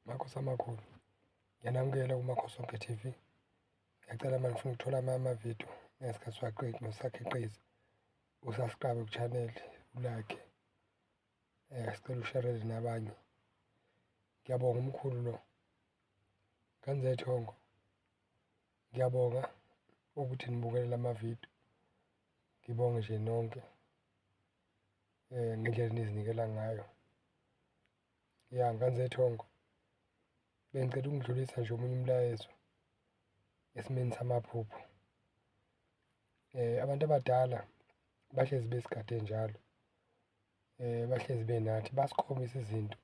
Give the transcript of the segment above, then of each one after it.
Makhosi amakhulu, ngiyanamukela kuMakhosonke TV. Ngiyacela uma nifuna ukuthola amanye amavidiyo ngesikhathi siwaqeda nosakhiqiza, u-subscribe ku-channel, u-like, sicela usherele nabanye. Ngiyabonga umkhulu lo. Ngane zethongo, ngiyabonga ukuthi nibukele lamavidiyo. Ngibonge nje nonke ngendlela enizinikela ngayo. Ya, ngane zethongo, bengicela ukundlulisa nje omunye umlayezo esimeni samaphupho. Abantu abadala bahlezi besigade njalo, bahlezi benathi, basikhombisa izinto.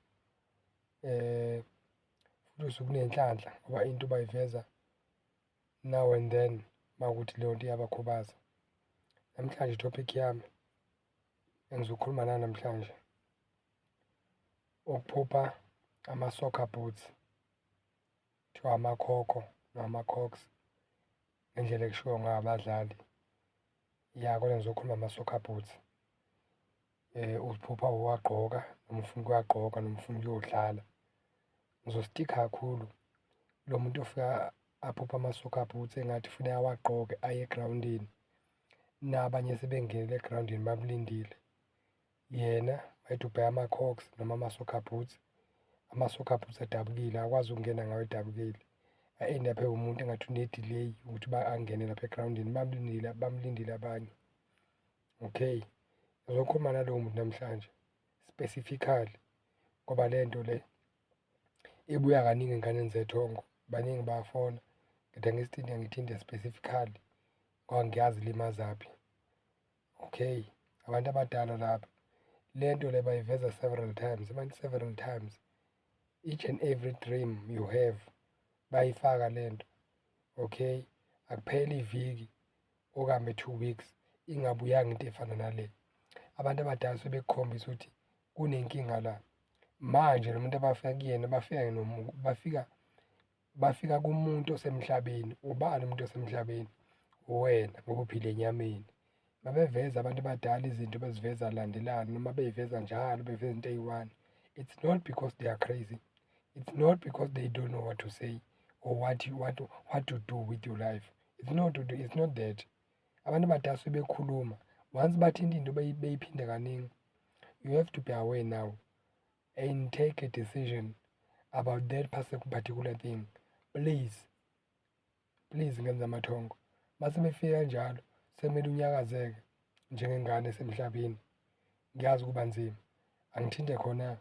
Futhi usuke unenhlanhla ngoba into bayiveza now and then uma kuwukuthi leyo nto iyabakhubaza. Namhlanje i-topic yami engizokhuluma nayo namhlanje, ukuphupha ama-soccer boots, kuthiwa amakhokho noma ama-cocks ngendlela ekushiwo ngayo abadlali. Ya, kodwa ngizokhuluma ngama-soccer boots. Uziphupha uwagqoka noma ufuna ukuwagqoka noma ufuna ukuyodlala. Ngizostikha kakhulu kulo muntu ofika aphuphe ama-soccer boots engathi kufuneka awagqoke aye egrawundini, nabanye sebengenile egrawundini bamlindile. Yena mayethi ubheka ama-cocks noma ama-soccer boots, ama-soccer boots adabukile, akakwazi ukungena ngawo edabukile. A-end-aphe umuntu engathi une-delay ukuthi uba angene lapha egrawundini, bamlindile, bamlindile abanye. Okay, ngizokhuluma nalowo muntu namhlanje specifically ngoba le nto le ibuya kaningi ey'nganeni zethongo, baningi bayafona. Ngithi angisithinte ngithinte specifically ngoba ngiyazi ilimazaphi. Okay, abantu abadala laba, le nto le bayiveza several times, abantu several times. Each and every dream you have bayifaka le nto. Okay, akupheli iviki okuhambe 2 weeks ingabuyanga into efana nale. Abantu abadala sebekukhombisa ukuthi kunenkinga la. Manje lo muntu abafika kuyena, bafika kumuntu osemhlabeni. Ubani umuntu osemhlabeni? Uwena, ngoba uphila enyameni. Babeveza abantu abadala izinto beziveza landelana noma bey'veza njalo, beveza into eyi-one. It's not because they are crazy. It's not because they don't know what to say or what to do with your life. It's not that. Abantu abadala sebekhuluma, once bathinta into beyiphinde kaningi. You have to be aware now and take a decision about that particular thing. Please, please, ngenza amathongo. Mase befika kanjalo, sekumele unyakazeke njengengane esemhlabeni. Ngiyazi kuba nzima. Angithinte khona.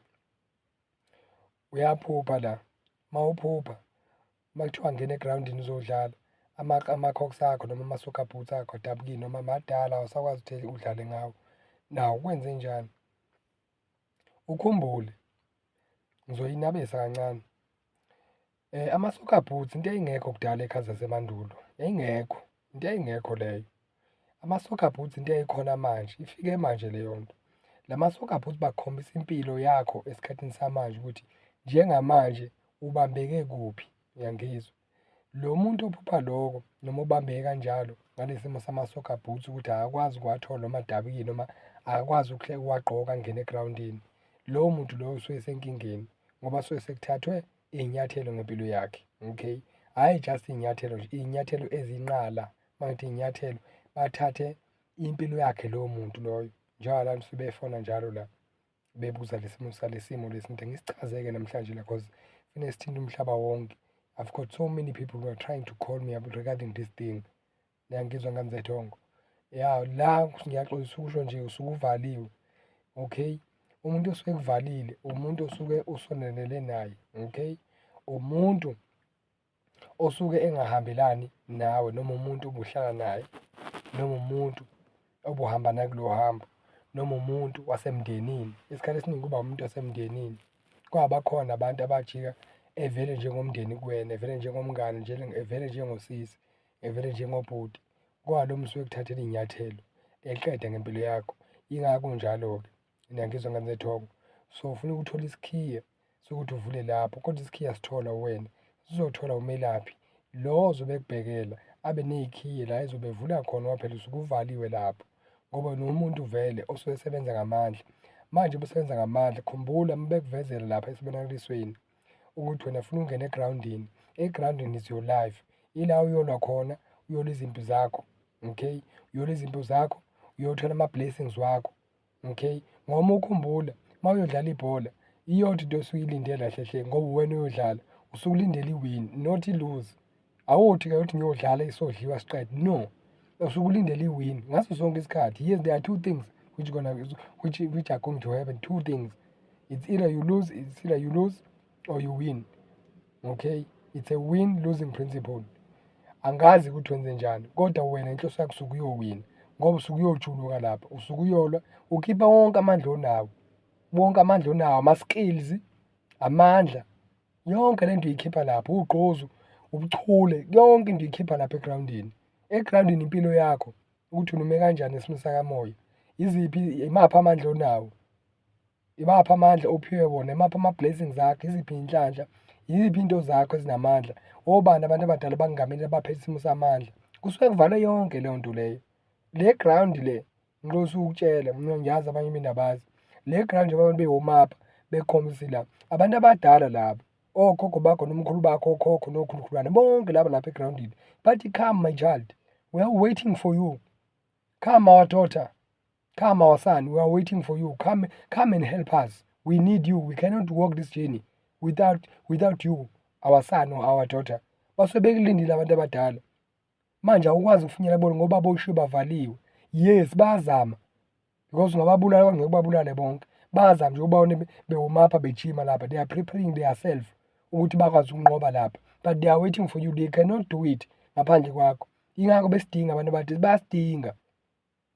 Uyaphupha la, mawuphupha uma kuthiwa ngena egrawundini uzodlala, ama-cocks akho noma ama-soccer boots akho adabukile noma madala, awusakwazi ukuthi udlale ngawo. Nawu kwenzenjani? Ukhumbule, ngizoyinabisa kancane. Ama-soccer boots into eyayingekho kudala ey'khathi zasemandulo, yayingekho, into eyayingekho leyo. Ama-soccer boots into eyayikhona manje, ifike manje leyo nto. Lama-soccer boots bakukhombisa impilo yakho esikhathini samanje ukuthi njengamanje ubambeke kuphi, uyangizwa? Lo muntu ophupha loko noma ubambeke kanjalo ngale simo sama-soccer boots ukuthi akakwazi ukuwathola noma adabukile noma akakwazi ukuwagqoka angene egrawundini, lowo muntu loyo usuke esenkingeni ngoba suke sekuthathwe iy'nyathelo ngempilo yakhe, okay? Hhayi just iy'nyathelo nje, iy'nyathelo ezinqala. Uma ngithi iy'nyathelo, bathathe impilo yakhe lowo muntu loyo. Njengoba sebefona njalo la bebuza le simo sale simo lesi, ngithi angisichaze-ke namhlanje la cause kufuneka sithinte umhlaba wonke. I've got so many people who are trying to call me up regarding this thing. Niyangizwa, ngane zethongo? Ya, la ngiyaxolisa ukusho nje usuke uvaliwe, okay? Umuntu osuke ekuvalile umuntu osuke usondelene naye, okay? Umuntu osuke engahambelani nawe noma umuntu obuhlala naye noma umuntu obuhamba naye kulo hambo noma umuntu wasemndenini. Isikhathi esiningi kuba umuntu wasemndenini. Kwabakhona abantu abajika evele njengomndeni kuwena, evele njengomngani, evele njengosisi, evele njengobhuti. Kodwa lo muntu usuke ekuthathela iy'nyathelo, eqeda ngempilo yakho. Yingakho kunjalo-ke, niyangizwa, ngane zethongo? So, funeka uthole isikhiye sokuthi uvule lapho, kodwa isikhiye asitholwa uwena, sizotholwa umelaphi lo ozobe ekubhekela, abe ney'khiye la ezobe evula khona ngoba phela usuke uvaliwe lapho, ngoba nomuntu vele osuke esebenza ngamandla. Manje uma usebenza ngamandla, khumbula uma bekuvezela lapha esibonakalisweni. ukuthi wena funa ungene egrawundini. Egrawundini is your life, ila uyolwa khona, uyolwa izimpi zakho, okay? Uyolwa izimpi zakho, uyothola ama-blessings wakho, okay? Ngoba uma ukhumbula, uma uyodlala ibhola, iyodwa into osuke uyilindele kahle hle ngoba uwena oyodlala, usuke ulindele i-win, not i-lose. Awuthi-ke uthi ngiyodlala isodliwa siqede, no. Usuke ulindele i-win ngaso sonke isikhathi. Yes, there are two things which gonna which are going to happen, two things. It's either you lose or you win. Okay? It's a win-losing principle. Angazi ukuthi wenze njani, kodwa wena inhloso yakho usuke uyowina ngoba usuke uyojuluka lapha, usuke uyolwa, ukhipha wonke amandla onawo. Wonke amandla onawo, ama-skills, amandla, yonke lento uyikhipha lapho, ugqozu, ubuchule, yonke into uyikhipha lapha egrawundini. Egrawundini impilo yakho, ukuthi unume kanjani esimo sakamoya, iziphi, imaphi amandla onawo, imaphi amandla ophiwe wona, imaphi ama-blessings akho, iziphi iy'nhlanhla, yiziphi iy'nto zakho ezinamandla, obani abantu abadala abakungamele abaphethe isimo samandla. Kusuke kuvalwe yonke leyo nto leyo. Le ground le, ngilokhu ukutshela, mina ngiyazi abanye benu abazi. Le ground njengoba abantu be-warm up, bekukhombisa la, abantu abadala laba, okhokho bakho nomkhulu bakho, okhokho nokhulukhulwane, bonke laba lapha egrawundini, bathi come my child, we are waiting for you. Come our daughter, come our son, we are waiting for you. Come, come and help us. We need you. We cannot walk this journey without you, our son or our daughter. Basuke bekulindile abantu abadala. Manje awukwazi ukufinyelela kubona ngoba boshiwe bavaliwe. Yes, bayazama. Because ungababulala ngeke ubabulale bonke. Bayazama nje ubabone be-warm up bejima lapha. They are preparing their self ukuthi bakwazi ukunqoba lapha. But they are waiting for you. They cannot do it ngaphandle kwakho. Yingakho besidinga abantu abadala, bayasidinga.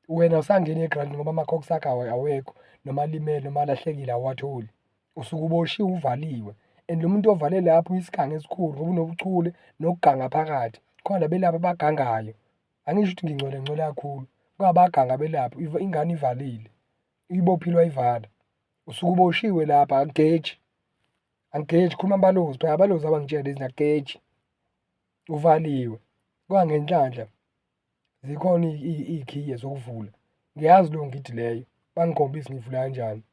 Wena awusangeni egrawundini ngoba ama-cocks akho awekho, noma alimele noma alahlekile awuwatholi. Usuke uboshiwe uvaliwe and lo muntu ovale lapho uyisiganga esikhulu ngoba unobuchule nokuganga phakathi. Khona nabelaphi abagangayo. Angisho ukuthi ngingcwele ngcwele kakhulu, kwabaganga belaphi ingane ivalile, uyibophile wayivala. Usuke uboshiwe lapha akugeji, angigeji khuluma abalozi phela abalozi abangitshela izinto akugeji. Uvaliwe, kwangenhlanhla zikhona iy'khiye zokuvula. Ngiyazi leyo ngidi leyo, bangikhombise ngiyivula kanjani,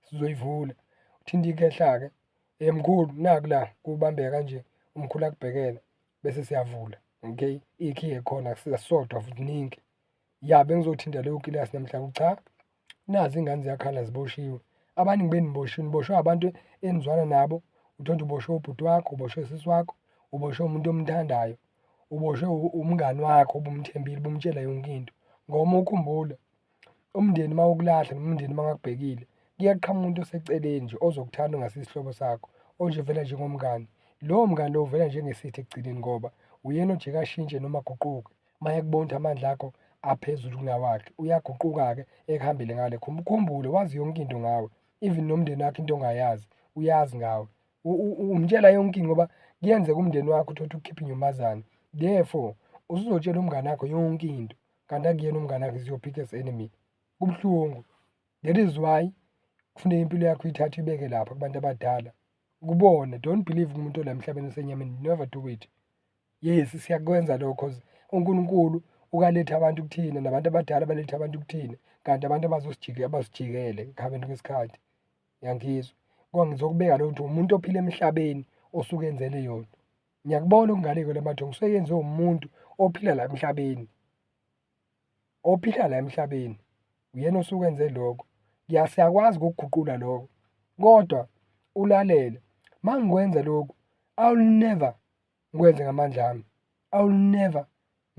sizoyivula. Uthinta ikhehla-ke, mkhulu naku la kubambeka kanje, umkhulu akubhekele bese siyavula, okay. Iy'khiye khona asisodwa futhi ziningi. Ya bengizothinta leyo kilasi namhlanje, cha nazi iy'ngane ziyakhala ziboshiwe. Abaningi benu niboshiwe, niboshwe abantu enizwana nabo, uthole ukuthi uboshwe ubhuti wakho, uboshwe usisi wakho, uboshwe umuntu omthandayo, uboshwe umngani wakho obumthembile, ubumtshela yonke into. Ngoba uma ukhumbula, umndeni uma ukulahla noma umndeni uma ungakubhekile, kuyaqhamuka umuntu oseceleni nje ozokuthanda ongasiso isihlobo sakho, onje vela njengomngani. Lowo mngani lowo uvela njengesitha ekugcineni ngoba uyena ojike ashintshe noma aguquke. Uma ekubona ukuthi amandla akho aphezulu kunawakhe, uyaguquka-ke ekuhambele ngale. Ukhumbule wazi yonke into ngawe, even nomndeni wakho into ongayazi, uyazi ngawe. Umtshela yonke into ngoba kuyenzeka umndeni wakho uthole ukuthi ukukhipha inyumbazane. Therefore, usuzotshela umngani wakho yonke into, kanti akuyena umngani wakho is your biggest enemy. Kubuhlungu. That is why kufuneka impilo yakho uyithathe uyibeke lapha kubantu abadala. Kubone, don't believe kumuntu ola emhlabeni osenyameni, never do it. Yes, siyakwenza lokho cause uNkulunkulu ukaletha abantu kuthina nabantu abadala baletha abantu kuthina, kanti abantu abazosijikela abasijikele ekuhambeni kwesikhathi. Uyangizwa? Kodwa ngizokubeka leyo nto umuntu ophila emhlabeni osuke enzele yona. Ngiyakubona okungale kwelamathongo kusuke yenziwe umuntu ophila la emhlabeni. Ophila la emhlabeni, uyena osuke enze lokho. Siyakwazi ukukuguqula lokho, kodwa ulalele. Uma ngikwenza lokhu, I will never ngikwenze ngamandla ami. I will never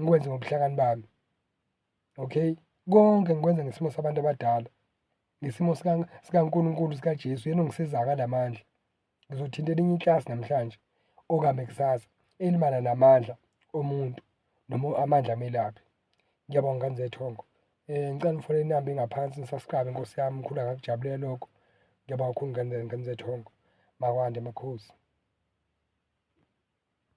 ngikwenze ngobuhlakani bami. Okay? Konke ngikwenza ngesimo sabantu abadala, ngesimo sikaNkulunkulu sikaJesu, uyena ongisizayo ngalamandla. Ngizothinta elinye iklasi namhlanje okanye kusasa elimayelana namandla omuntu noma amandla amelaphi. Ngiyabonga ngane zethongo. Ngicela nifonele inamba engaphansi ni-subscribe Nkosi yami, mkhulu angakujabulela lokho. Ngiyabonga kakhulu ngane zethongo. Makwande makhosi.